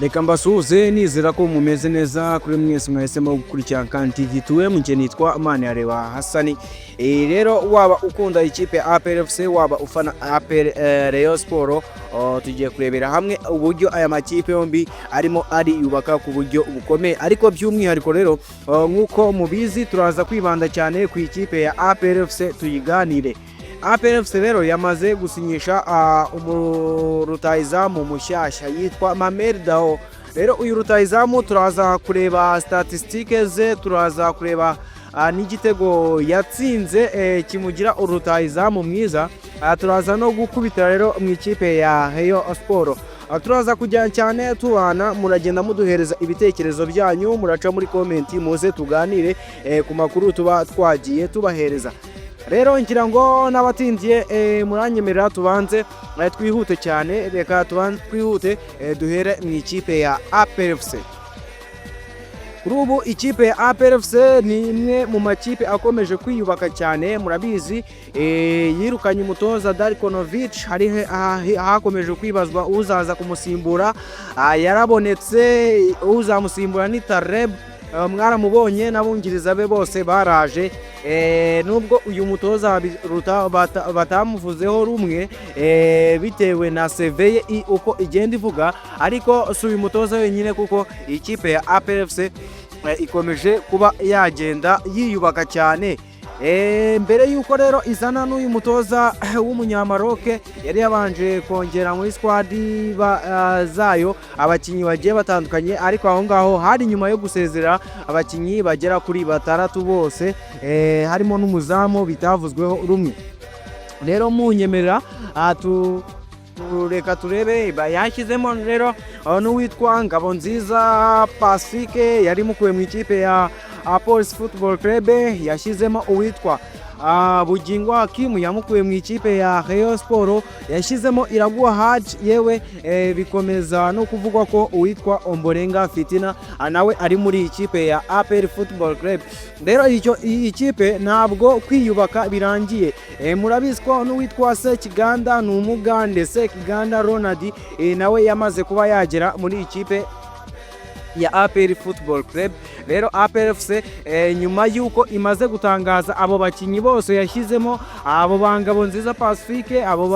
Reka mbasuhuze, nizera ko mumeze neza kuri mwese mwahisemo gukurikirana kandi TV tuwe mu gihe nitwa Manirareba Hasani. Rero waba ukunda ikipe ya APR FC, waba ufana APR, Rayon Sport, tugiye kurebera hamwe uburyo aya makipe yombi arimo ariyubaka ku buryo bukomeye. Ariko by'umwihariko rero, nk'uko mubizi, turaza kwibanda cyane ku ikipe ya APR FC, tuyiganire. APR FC rero yamaze gusinyisha umurutayizamu mushyashya yitwa Memel Dao. Rero uyu rutayizamu turaza kureba statisitike ze, turaza kureba n'igitego yatsinze kimugira urutayizamu mwiza. Turaza no gukubitira rero mu ikipe ya Rayon Sport. Turaza kujya cyane tubana, muragenda muduhereza ibitekerezo byanyu, muraca muri comment, muze tuganire ku makuru tuba twagiye tubahereza. Rero ngira ngo n'abatindiye, muranyemerera tubanze twihute cyane. Reka tubanze twihute, duhere mu ikipe ya APR FC. Kuri ubu ikipe ya APR FC ni imwe mu makipe akomeje kwiyubaka cyane. Murabizi, yirukanye umutoza Darko Novic, hari hakomeje kwibazwa uzaza kumusimbura. Yarabonetse, uzamusimbura ni Taleb. Mwaramubonye n'abungiriza be bose baraje. Nubwo uyu mutoza batamuvuzeho rumwe bitewe na CV ye uko igenda ivuga, ariko si uyu mutoza wenyine, kuko ikipe ya APR FC ikomeje kuba yagenda yiyubaka cyane. Mbere y'uko rero izana n'uyu mutoza w'umunyamaroke, yari yabanje kongera muri squad zayo abakinnyi bagiye batandukanye, ariko aho ngaho hari nyuma yo gusezera abakinnyi bagera kuri batandatu bose, harimo n'umuzamu bitavuzweho rumwe. Rero munyemerera, reka turebe yashyizemo rero n'uwitwa Ngabonziza Pacifique, yari mukuye mu ikipe ya Police Football Club. Yashyizemo uwitwa Bugingo Hakimu, yamukuye mu ikipe ya Rayon Sport. Yashyizemo Iraguha Haji, yewe bikomeza no kuvugwa ko uwitwa Omborenga Fitina nawe ari muri iyi kipe ya APR Football Club. Rero iyi kipe ntabwo kwiyubaka birangiye. Murabizi ko n'uwitwa Sekiganda, ni umugande, Sekiganda Ronald, nawe yamaze kuba yagera muri iyi kipe ya APR Football Club. Rero APR FC, nyuma y'uko imaze gutangaza abo bakinnyi bose yashyizemo, abo ba Ngabonziza Pacifique, abo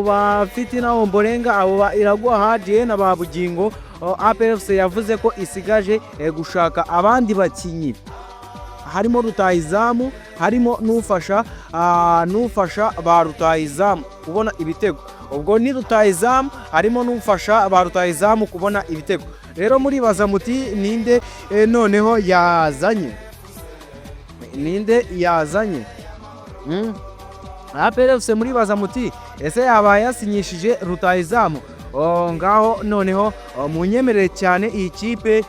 ba Fitina Omborenga, abo ba Iraguha Haji na ba Bugingo, APR FC yavuze ko isigaje gushaka abandi bakinnyi, harimo rutahizamu, harimo n'ufasha ba rutahizamu kubona ibitego. Ubwo ni rutahizamu, harimo n'ufasha ba rutahizamu kubona ibitego. Rero muribaza muti: "Ninde noneho yazanye? Ninde yazanye?" APR FC, muribaza muti: "Ese yaba yasinyishije rutahizamu?" Oh, ngaho noneho, munyemerere cyane iyi kipe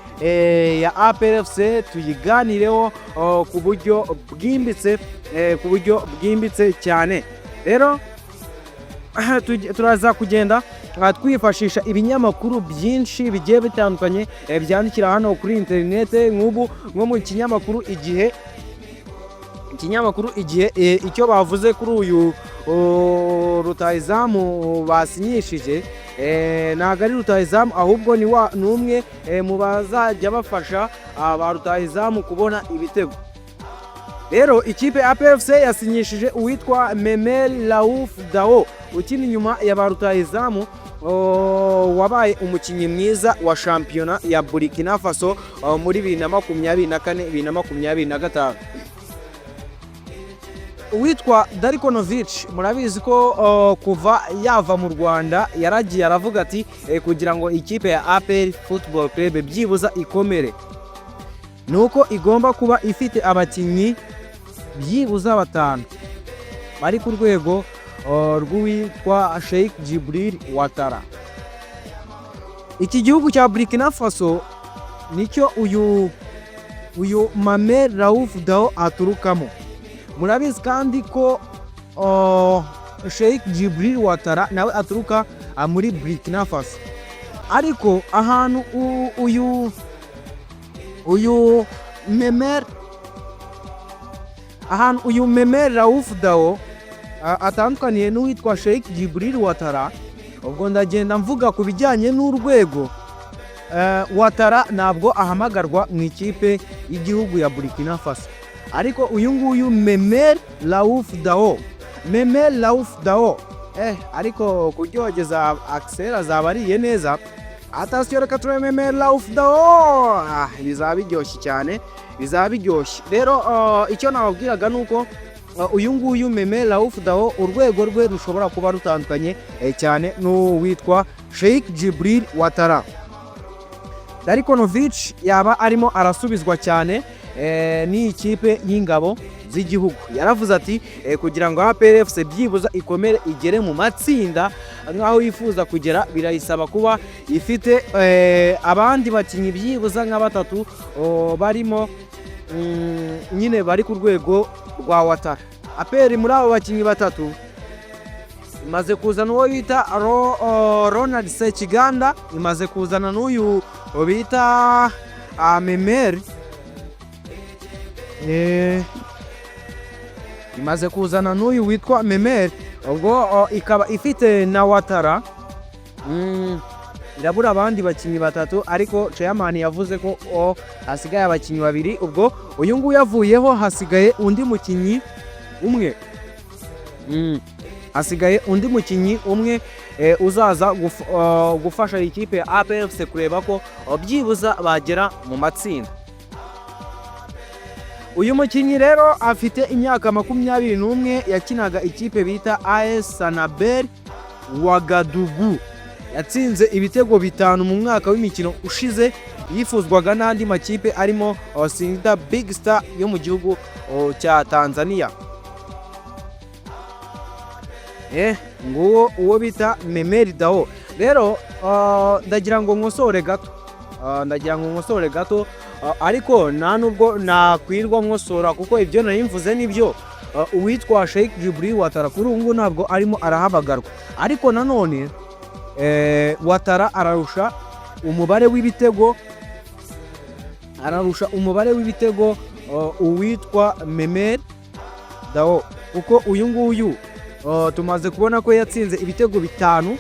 ya APR FC tuyiganireho ku buryo bwimbitse, ku buryo bwimbitse cyane. Rero turaza kugenda twifashisha ibinyamakuru byinshi bigiye bitandukanye byandikira hano kuri interinete. Nk'ubu nko mu kinyamakuru Igihe, ikinyamakuru Igihe, icyo bavuze kuri uyu rutahizamu basinyishije, ntabwo ari rutahizamu, ahubwo ni umwe mu bazajya bafasha ba rutahizamu kubona ibitego. Rero ikipe ya APR FC yasinyishije uwitwa Memel Raouf Dao, ukina inyuma ya ba rutahizamu, wabaye umukinnyi mwiza wa shampiyona ya Burkina Faso muri 2024, 2025. Uwitwa Darko Novic, murabizi ko kuva yava mu Rwanda yaragiye aravuga ati kugira ngo ikipe ya APR Football Club byibuza ikomere, nuko igomba kuba ifite abakinnyi byibuza batanu bari ku rwego rw'uwitwa Sheikh Djibril Ouattara. Iki gihugu cya Burkina Faso nicyo uyu Memel Raouf Dao aturukamo. Murabizi kandi ko Sheikh Djibril Ouattara nawe aturuka muri Burkina Faso. Ariko ahantu uyu Memel, ahantu uyu Memel Raouf Dao atandukaniye n'uwitwa Sheikh Djibril Ouattara. Ubwo ndagenda mvuga ku bijyanye n'urwego. Ouattara ntabwo ahamagarwa mu ikipe y'igihugu ya Burkina Faso, ariko uyu nguyu Memel Raouf Dao, Memel Raouf Dao, ariko kuryogeza Axel azaba ariye neza. Attention, reka turebe Memel Raouf Dao. Ah, bizaba biryoshye cyane, bizaba biryoshye. Rero icyo nababwiraga ni uko uyu nguyu Memel Raouf Dao, urwego rwe rushobora kuba rutandukanye cyane n'uwitwa Sheikh Djibril Ouattara. Darko Novic yaba arimo arasubizwa cyane n'iyi kipe y'ingabo z'igihugu. Yaravuze ati kugira ngo APR FC byibuza ikomere igere mu matsinda nk'aho yifuza kugera, birayisaba kuba ifite abandi bakinnyi byibuza nka batatu barimo nyine bari ku rwego rwa Ouattara. APR muri abo bakinnyi batatu imaze kuzana uwo bita Ronald Sekiganda, imaze kuzana n'uyu bita Memel, imaze kuzana n'uyu witwa Memel. Ubwo ikaba ifite na Ouattara. Irabura abandi bakinnyi batatu, ariko chairman yavuze ko hasigaye abakinnyi babiri. Ubwo uyu nguyu avuyeho, hasigaye undi mukinnyi umwe. Hasigaye undi mukinnyi umwe uzaza gufasha ikipe ya APR FC kureba ko byibuza bagera mu matsinda. Uyu mukinnyi rero afite imyaka 21, yakinaga ikipe bita AS Sanabel Wagadugu. Yatsinze ibitego 5 mu mwaka w'imikino ushize. Yifuzwaga n'andi makipe arimo Singida Big Star yo mu gihugu cya Tanzania. Nguwo uwo bita Memel Dao. Rero ndagira ngo nkosore gato, ndagira ngo nkosore gato, ariko nta nubwo nakwirwa nkosora kuko ibyo nari mvuze nibyo. Uwitwa Sheikh Djibril Ouattara kuri ubu ngubu ntabwo arimo arahamagarwa, ariko nanone Ouattara ararusha umubare w'ibitego, ararusha umubare w'ibitego uwitwa Memel Dao, kuko uyu nguyu tumaze kubona ko yatsinze ibitego 5,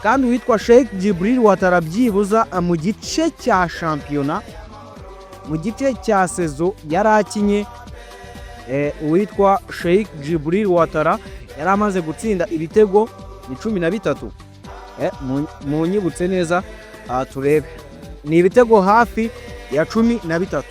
kandi uwitwa Sheikh Djibril Ouattara byibuza mu gice cya shampiyona, mu gice cya saison yari akinye, uwitwa Sheikh Djibril Ouattara yari amaze gutsinda ibitego ni 13. Munyibutse neza, turebe, ni ibitego hafi ya 13.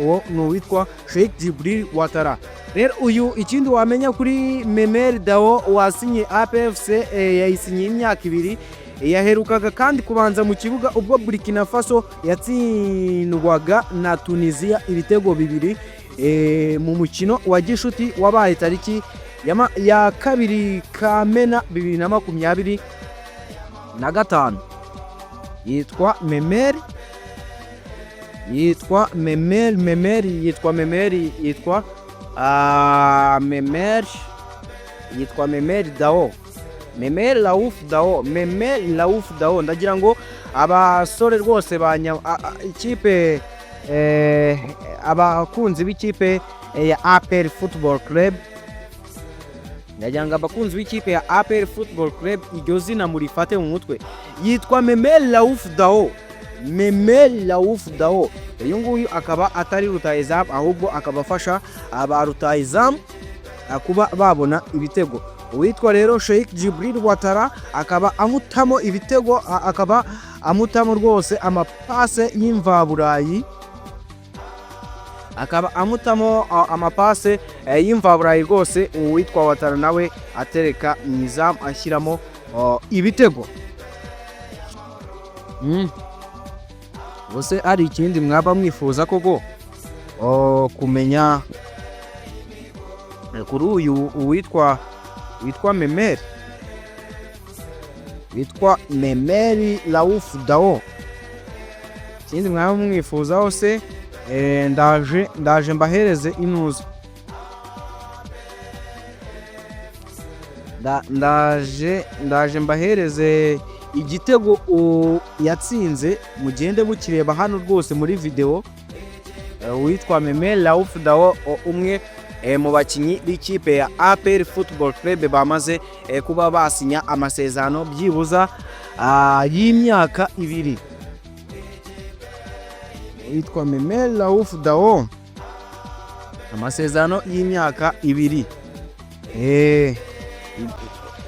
Uwo ni uwitwa Sheikh Djibril Ouattara. Rero uyu, ikindi wamenya kuri Memel Dao wasinye APR FC, yayisinyiye imyaka 2. Yaherukaga kandi kubanza mu kibuga ubwo Burkina Faso yatsindwaga na Tunisia ibitego 2 mu mukino wa gishuti wabaye tariki ya 2 Kamena 2025. Yitwa Memel, yitwa Memel, Memel, yitwa Memel, yitwa Memel, yitwa Memel Dao, Memel Raouf Dao, Memel Raouf Dao. Ndagira ngo abasore rwose ba ikipe, abakunzi b'ikipe ya APR Football Club, ndagira ngo abakunzi b'ikipe ya APR Football Club iryo zina murifate mu mutwe. Yitwa Memel Raouf Dao, Memel Raouf Dao. Uyu nguyu akaba atari rutahizamu, ahubwo akaba afasha aba rutahizamu kuba babona ibitego. Uwitwa rero Sheikh Djibril Ouattara akaba amutamo ibitego, akaba amutamo rwose amapase y'imvaburayi, akaba amutamo amapase y'imvaburayi rwose. Uwitwa Ouattara nawe atereka mu izamu, ashyiramo ibitego. Ubuse hari ikindi mwaba mwifuza koko kumenya kuri uyu witwa Memel, witwa Memel Raouf Dao? Ikindi mwaba mwifuzaho se, ndaje mbahereze inuza. Ndaje mbahereze igitego yatsinze, mugende mukireba hano rwose muri video. Uwitwa Memel Raouf Dao, umwe mu bakinnyi b'ikipe ya APR Football Club bamaze kuba basinya amasezerano byibuza y'imyaka 2. Witwa Memel Raouf Dao, amasezerano y'imyaka 2.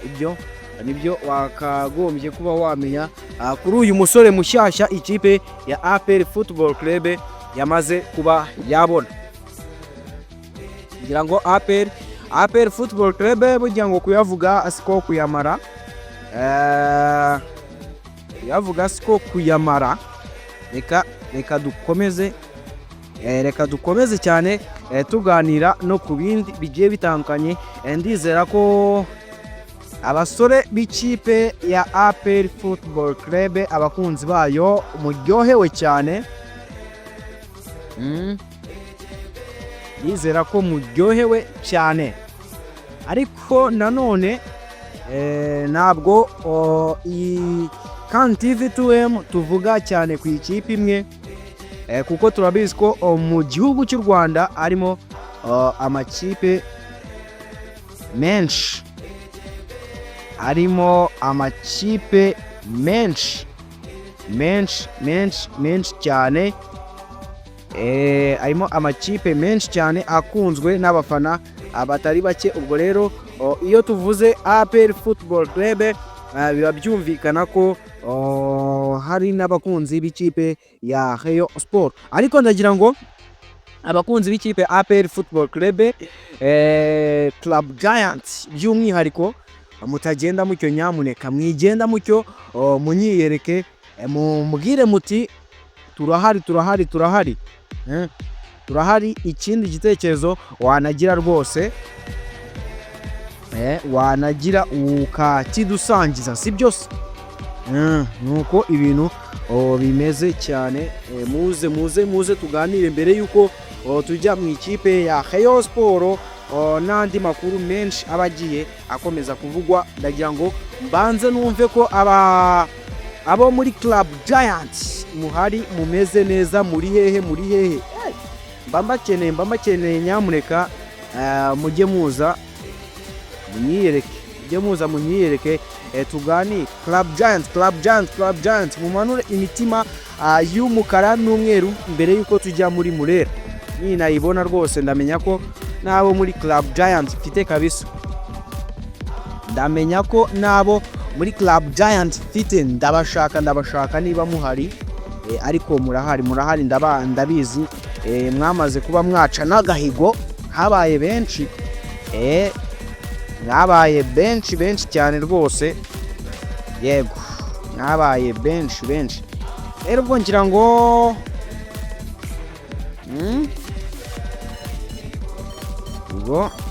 Ibyo nibyo wakagombye kuba wamenya kuri uyu musore mushyashya ikipe ya APR Football Club yamaze kuba yabona. Ngira ngo APR Football Club burya ngo kuyavuga siko kuyamara, kuyavuga siko kuyamara. Reka dukomeze cyane tuganira no ku bindi bigiye bitandukanye. Ndizera ko abasore b'ikipe ya APR Football Club, abakunzi bayo, muryohewe cyane. Ndizera ko muryohewe cyane, ariko nanone ntabwo iyi Kan TV 2M tuvuga cyane ku ikipe imwe, kuko turabizi ko mu gihugu cy'u Rwanda harimo amakipe menshi, harimo amakipe menshi menshi menshi menshi cyane, harimo amakipe menshi cyane akunzwe n'abafana batari bake. Ubwo rero iyo tuvuze APR Football Club, biba byumvikana ko hari n'abakunzi b'ikipe ya Rayon Sport. Ariko ndagira ngo abakunzi b'ikipe ya APR Football Club, Club Giant by'umwihariko, mutagenda mucyo, nyamuneka mwigenda mucyo, munyiyereke, mumubwire muti turahari, turahari, turahari, turahari. Ikindi gitekerezo wanagira rwose, wanagira ukakidusangiza, si byose? Nuko ibintu bimeze cyane. Muze, muze, muze tuganire mbere yuko tujya mu ikipe ya Rayon Sport n'andi makuru menshi aba agiye akomeza kuvugwa. Ndagira ngo mbanze numve ko abo muri Club Giant muhari, mumeze neza. Muri hehe? Muri hehe? Mba mbakeneye, mba mbakeneye. Nyamuneka mujye muza munyiyereke, mujye muza munyiyereke, tuganire. Club Giant, Club Giant, Club Giant, mumanure imitima y'umukara n'umweru mbere y'uko tujya muri Murera. Ninayibona rwose ndamenya ko n'abo muri Club Giant mfite kabisa, ndamenya ko n'abo muri Club Giant mfite. Ndabashaka, ndabashaka niba muhari. Ariko murahari, murahari, ndabizi. Mwamaze kuba mwaca n'agahigo, habaye benshi, mwabaye benshi benshi cyane rwose. Yego, mwabaye benshi benshi. Rero ubwo ngira ngo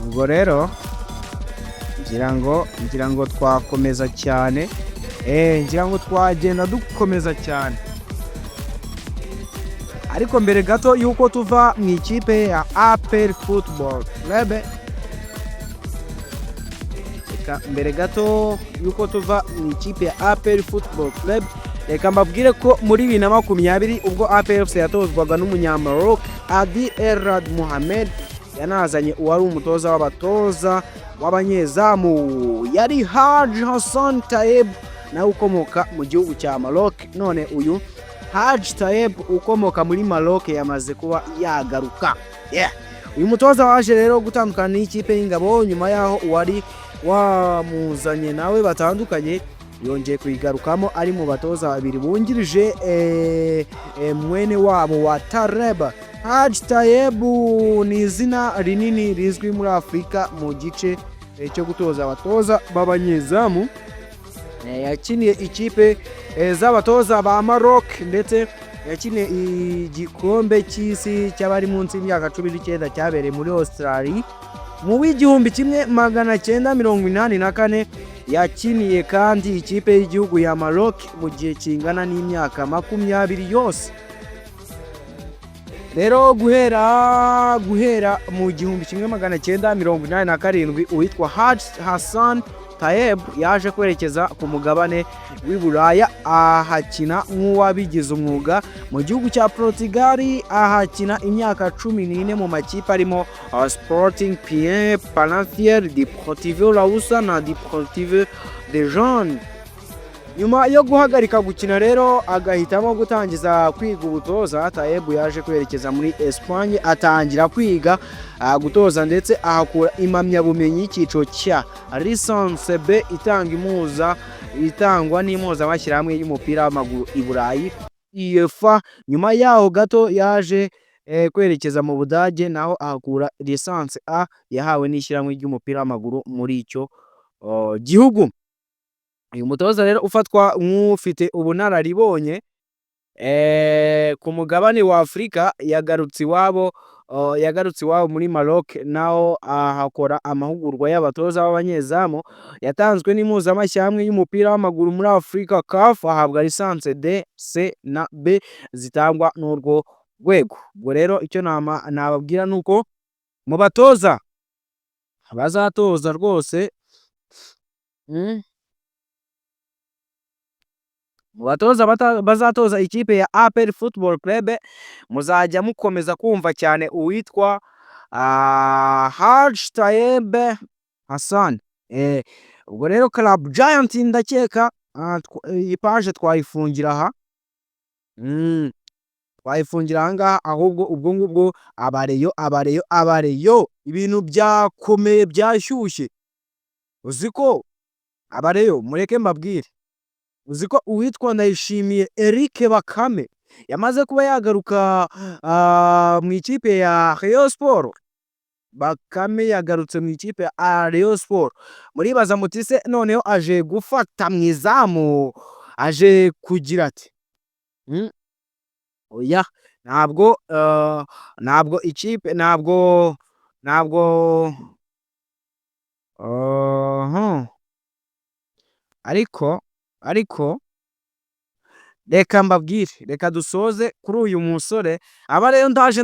ubwo rero ngira ngo twakomeza cyane, ngira ngo twagenda dukomeza cyane. Ariko mbere gato y'uko tuva mu ikipe ya APR Football Club, reka mbere gato y'uko tuva mu ikipe ya APR Football Club, reka mbabwire ko muri 2020, ubwo APR FC yatozwaga n'umunyamaroc Adil Errad Mohamed, yanazanye uwari umutoza w'abatoza w'abanyezamu, yari Haji Hassan Taeb, nawe ukomoka mu gihugu cya Maroc. None uyu Haji Taeb ukomoka muri Maroc yamaze kuba yagaruka. Yeah. Uyu mutoza waje rero gutandukana n'ikipe y'ingabo nyuma y'aho uwari wamuzanye nawe batandukanye, yongeye kuyigarukamo ari mu batoza babiri bungirije mwene wabo wa Tareb. Haji Tayeb ni izina rinini rizwi muri Afurika mu gice cyo gutoza abatoza b'abanyezamu. Yakiniye ikipe z'abatoza ba Maroc, ndetse yakiniye igikombe cy'isi cy'abari munsi y'imyaka 19 cyabereye muri Australia mu w'1984. Yakiniye kandi ikipe y'igihugu ya Maroc mu gihe kingana n'imyaka 20 yose. Rero guhera mu 1987, uwitwa Haji Hassan Tayeb yaje kwerekeza ku mugabane w'i Buraya, ahakina nk'uwabigize umwuga mu gihugu cya Portugal, ahakina imyaka 14 mu makipe arimo Sporting PE, Penafiel, Deportivo Lousa na Deportivo de Gijón. Nyuma yo guhagarika gukina rero, agahitamo gutangiza kwiga ubutoza, Tayeb yaje kwerekeza muri Espagne, atangira kwiga gutoza, ndetse ahakura impamyabumenyi y'icyiciro cya Licence B itangwa n'impuzamashyirahamwe y'umupira w'amaguru i Burayi, UEFA. Nyuma yaho gato yaje kwerekeza mu Budage, naho ahakura Licence A yahawe n'ishyirahamwe ry'umupira w'amaguru muri icyo gihugu. Uyu mutoza rero ufatwa nk'ufite ubunararibonye ku mugabane wa Afurika, yagarutse iwabo muri Maroc, naho ahakora amahugurwa y'abatoza b'abanyezamu yatanzwe n'impuzamashyirahamwe y'umupira w'amaguru muri Afurika, CAF, ahabwa licence D, C na B zitangwa n'urwo rwego. Ubwo rero icyo nababwira ni uko mu batoza bazatoza rwose, mu batoza bazatoza ikipe ya APR Football Club, muzajya mukomeza kumva cyane uwitwa Hadj Tayeb Hassan. Ubwo rero Club Giant, ndakeka iyi page twayifungira aha, twayifungira aha ngaha. Ahubwo ubwo ngubwo abareyo, abareyo, abareyo, ibintu byakomeye, byashyushye. Uzi ko abareyo, mureke mbabwire, uzi ko uwitwa Ndayishimiye Eric Bakame yamaze kuba yagaruka mu ikipe ya Rayon Sport? Bakame yagarutse mu ikipe ya Rayon Sport. Muribaza muti: "Se noneho aje gufata mu izamu, aje kugira ati?" Oya, ntabwo ikipe, ntabwo ariko reka mbabwire, reka dusoze kuri uyu musore. Aba rero ndaje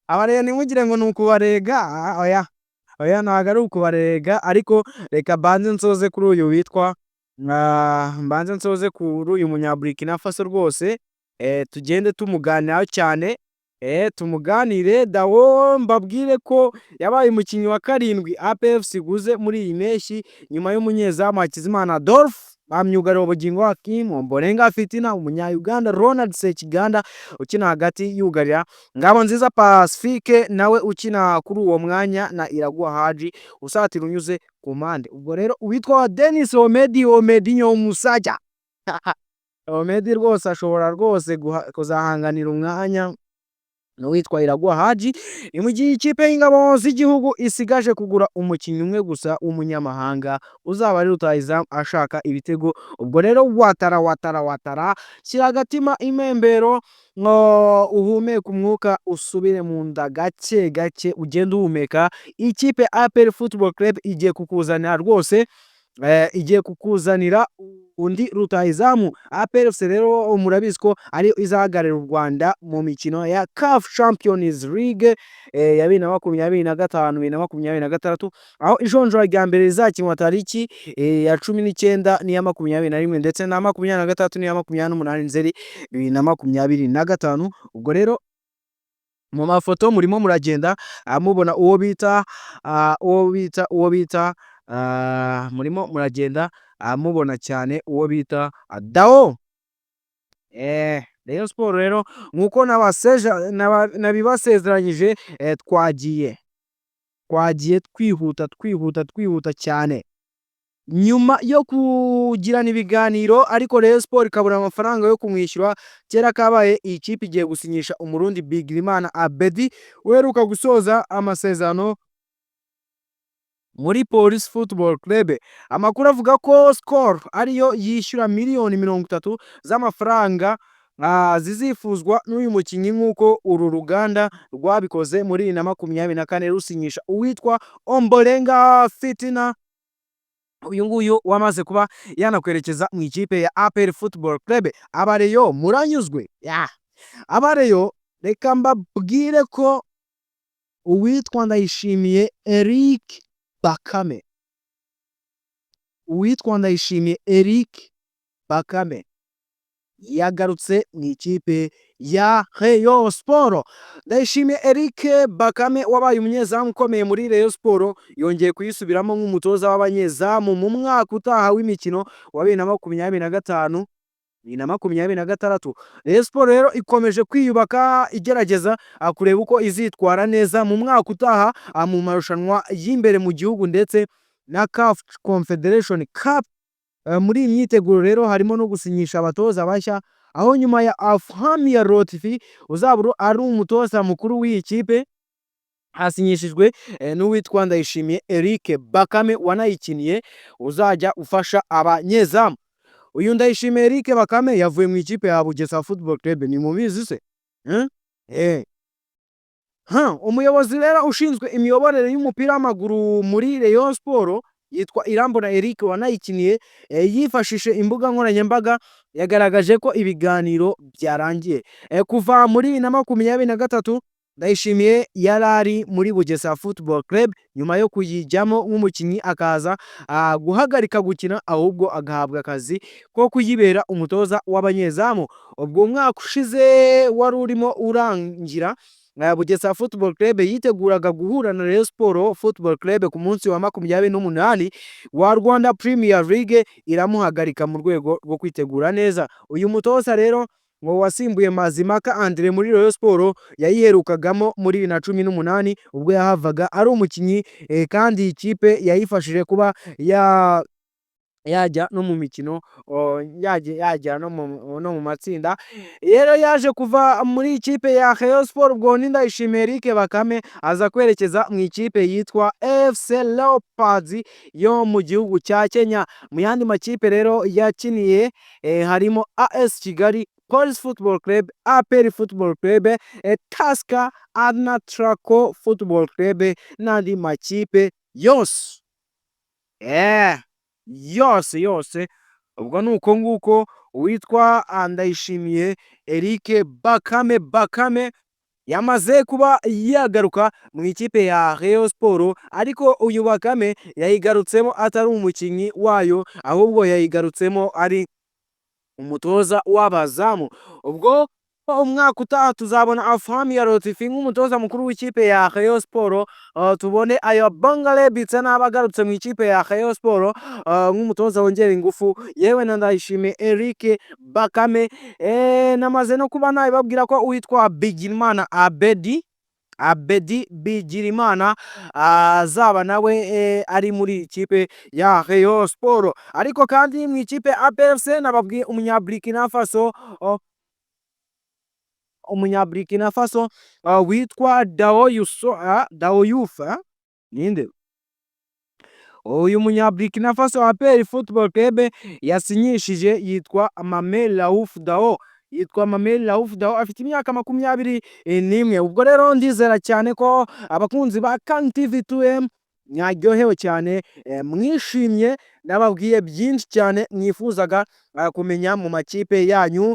aba rero, ntimugire ngo ni ukubarega. Oya, oya, ntabwo ari ukubarega, ariko reka mbanze nsoze kuri uyu witwa, mbanze nsoze kuri uyu Munyaburikina Faso rwose, tugende tumuganiraho cyane, tumuganire. Dao, mbabwire ko yabaye umukinnyi wa karindwi APR FC iguze muri iyi mpeshyi, nyuma y'umunyezamu Hakizimana Adolphe, ba myugariro Bugingo Hakim, Ombolenga Fitina, umunya-Uganda Ronald Sekiganda ukina hagati yugarira, Ngabonziza Pacifique nawe ukina kuri uwo mwanya, na Iraguha Haji usatira unyuze ku mpande. Ubwo rero uwitwa Denis Omedi, Omedinho Musajya, Omedi rwose ashobora rwose kuzahanganira umwanya n'uwitwa Iraguha Haji. Ni mu gihe ikipe y'ingabo z'igihugu isigaje kugura umukinnyi umwe gusa w'umunyamahanga uzaba ari rutahizamu ashaka ibitego. Ubwo rero watara, watara, watara, shyira agatima impembero ngo uhumeke umwuka usubire mu nda gake gake, ugende uhumeka. Ikipe APR Football Club igiye kukuzanira rwose, igiye kukuzanira undi rutahizamu. APR FC rero murabizi ko ariyo izahagararira u Rwanda mu mikino ya CAF Champions League ya 2025, 2026, aho ijonjora rya mbere rizakinwa tariki ya 19 n'iya 21 ndetse na 23 n'iya 28 Nzeri 2025. Ubwo rero mu mafoto murimo muragenda mubona uwo bita, murimo muragenda mubona cyane uwo bita Dao. Rayon Sport rero, nk'uko nabibasezeranyije, twagiye twihuta, twihuta, twihuta cyane. Nyuma yo kugirana ibiganiro ariko Rayon Sport ikabura amafaranga yo kumwishyura, kera kabaye iyi kipe igiye gusinyisha Umurundi Bigirimana Abedi uheruka gusoza amasezerano muri Police Football Club. Amakuru avuga ko Skol ariyo yishyura miliyoni 30 z'amafaranga zizifuzwa n'uyu mukinnyi, nk'uko uru ruganda rwabikoze muri 2024 rusinyisha uwitwa Ombolenga Fitina, uyu nguyu wamaze kuba yanakwerekeza mu ikipe ya APR Football Club. Abareyo muranyuzwe? Abareyo, reka mbabwire ko uwitwa Ndayishimiye Eric Bakame Uwitwa Ndayishimiye Eric Bakame yagarutse mu ikipe ya Rayon Sport. Ndayishimiye Eric Bakame wabaye umunyezamu ukomeye muri Rayon Sport yongeye kuyisubiramo nk'umutoza w'abanyezamu mu mwaka utaha w'imikino wa 2025, 2026. Rayon Sport rero ikomeje kwiyubaka, igerageza kureba uko izitwara neza mu mwaka utaha mu marushanwa y'imbere mu gihugu ndetse na CAF Confederation Cup. Muri iyi myiteguro rero harimo no gusinyisha abatoza bashya, aho nyuma ya Afhamia Lotfi uzaba ari umutoza mukuru w'iyi kipe, hasinyishijwe n'uwitwa Ndayishimiye Eric Bakame wanayikiniye, uzajya ufasha abanyezamu. Uyu Ndayishimiye Eric Bakame yavuye mu ikipe ya Bugesera Football Club, ni mubizi se? Eh. Umuyobozi rero ushinzwe imiyoborere y'umupira w'amaguru muri Rayon Sport yitwa Irambona Eric wanayikiniye, yifashishije imbuga nkoranyambaga yagaragaje ko ibiganiro byarangiye. Kuva muri 2023 Ndayishimiye yari ari muri Bugesera Football Club nyuma yo kuyijyamo nk'umukinnyi, akaza guhagarika gukina, ahubwo agahabwa akazi ko kuyibera umutoza w'abanyezamu. Ubwo umwaka ushize wari urimo urangira, Bugesera Football Club yiteguraga guhura na Rayon Sport Football Club ku munsi wa 28 wa Rwanda Premier League, iramuhagarika mu rwego rwo kwitegura neza. Uyu mutoza rero ngo wasimbuye Mazimaka Andre muri Rayon Sport yayiherukagamo muri 2018 ubwo yahavaga ari umukinnyi, kandi iyi kipe yayifashije kuba yajya no mu mikino, yajya no mu matsinda. Rero yaje kuva muri ikipe ya Rayon Sport, ubwo ni Ndayishimiye Eric Bakame, aza kwerekeza mu ikipe yitwa FC Leopards yo mu gihugu cya Kenya. Mu yandi makipe rero yakiniye harimo AS Kigali, Police Football Club, APR Football Club, Tusker, Atraco Football Club n'andi makipe yose. Yose yose. Ubwo ni uko nguko uwitwa Ndayishimiye Eric Bakame Bakame yamaze kuba yagaruka mu ikipe ya Rayon Sport, ariko uyu Bakame yayigarutsemo atari umukinnyi wayo, ahubwo yayigarutsemo ari umutoza w'abazamu. Ubwo umwaka utaha tuzabona Afhamia Lotfi nk'umutoza mukuru w'ikipe ya Rayon Sport, tubone Ayabonga Lebitsa n'aba agarutse mu ikipe ya Rayon Sport nk'umutoza wongera ingufu, yewe na Ndayishimiye Eric Bakame. Namaze no kuba nabibabwira ko uwitwa Bigirimana Abedi, Abedi Bigirimana, azaba nawe ari muri ikipe ya Rayon Sport. Ariko kandi mu ikipe ya APR FC nababwiye umunya Burkina Faso witwa Dao Yuso, Dao Yufa ninde? Uyu munya Burkina Faso APR Football Club yasinyishije yitwa Mame Raouf Dao, yitwa Mame Raouf Dao, afite imyaka 21. Ubwo rero ndizera cyane ko abakunzi ba Kan TV 2M mwaryohewe cyane, mwishimye, nababwiye byinshi cyane mwifuzaga kumenya mu makipe yanyu,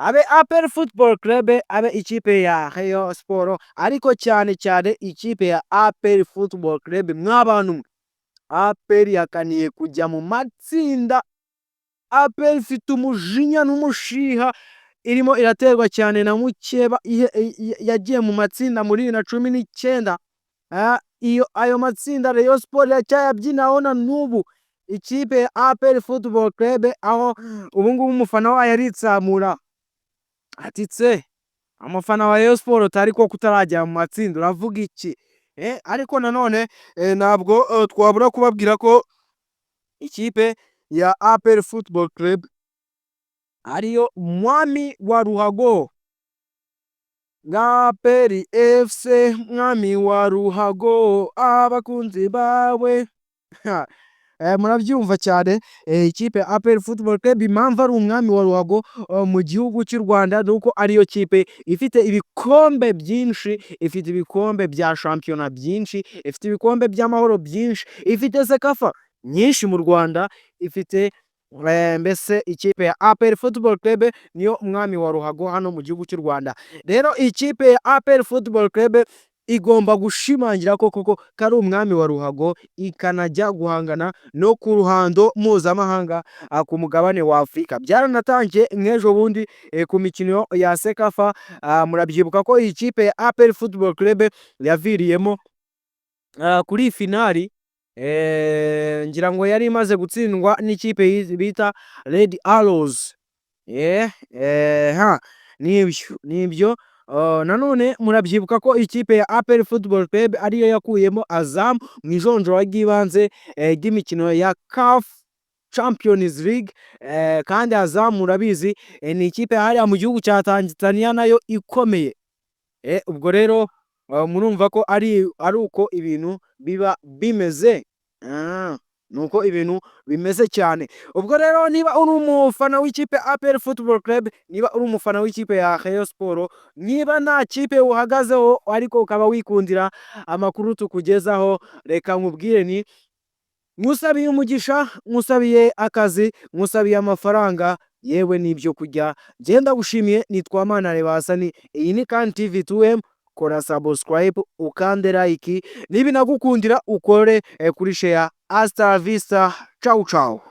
abe APR Football Club, abe ikipe ya Rayon Sport, ariko cyane cyane ikipe ya APR Football Club. Mwabantu mwe, APR yakaniye kujya mu matsinda. APR ifite umujinya n'umushiha irimo iraterwa cyane na mukeba yagiye mu matsinda muri 2019. Iyo ayo matsinda Rayon Sport iracyayabyinaho na n'ubu. Ikipe ya APR Football Club, aho ubu ngubu umufana wayo aritsamura ati: "Tse umufana wa Rayon Sport, utari ko kutarajya mu matsinda uravuga iki?" Ariko nanone ntabwo twabura kubabwira ko ikipe ya APR Football Club ariyo mwami wa ruhago. APR FC, mwami wa ruhago, abakunzi bawe murabyumva cyane. Ikipe ya APR Football Club, impamvu ari umwami wa ruhago mu gihugu cy'u Rwanda ni uko ariyo kipe ifite ibikombe byinshi, ifite ibikombe bya shampiyona byinshi, ifite ibikombe by'amahoro byinshi, ifite CECAFA nyinshi mu Rwanda, ifite mbese ikipe ya APR Football Club niyo mwami wa ruhago hano mu gihugu cy'u Rwanda. Rero ikipe ya APR Football Club Igomba gushimangira ko koko ko ari umwami wa ruhago, ikanajya guhangana no ku ruhando mpuzamahanga ku mugabane wa Afurika. Byaranatangiye nk'ejo bundi ku mikino ya CECAFA. Murabyibuka ko iyi kipe ya APR Football Club yaviriyemo kuri finali, ngira ngo yari imaze gutsindwa n'ikipe bita Red Arrows. Nibyo. Nanone murabyibuka ko ikipe ya APR Football Club ariyo yakuyemo Azam mu ijonjora ry'ibanze ry'imikino ya CAF Champions League, kandi Azam murabizi ni ikipe hariya mu gihugu cya Tanzania nayo ikomeye. Ubwo rero murumva ko ari uko ibintu biba bimeze. Ni uko ibintu bimeze cyane. Ubwo rero niba uri umufana w'ikipe APR Football Club, niba uri umufana w'ikipe ya Rayon Sport, niba nta kipe uhagazeho ariko ukaba wikundira amakuru tukugezaho, reka nkubwire ni nkusabiye umugisha, nkusabiye akazi, nkusabiye amafaranga, yewe n'ibyo kurya. Genda gushimiye, nitwa Manareba Hasani, iyi ni Kan TV 2M. Kora subscribe, ukande like, nibinagukundira ukore kuri share. Hasta la vista, ciao ciao.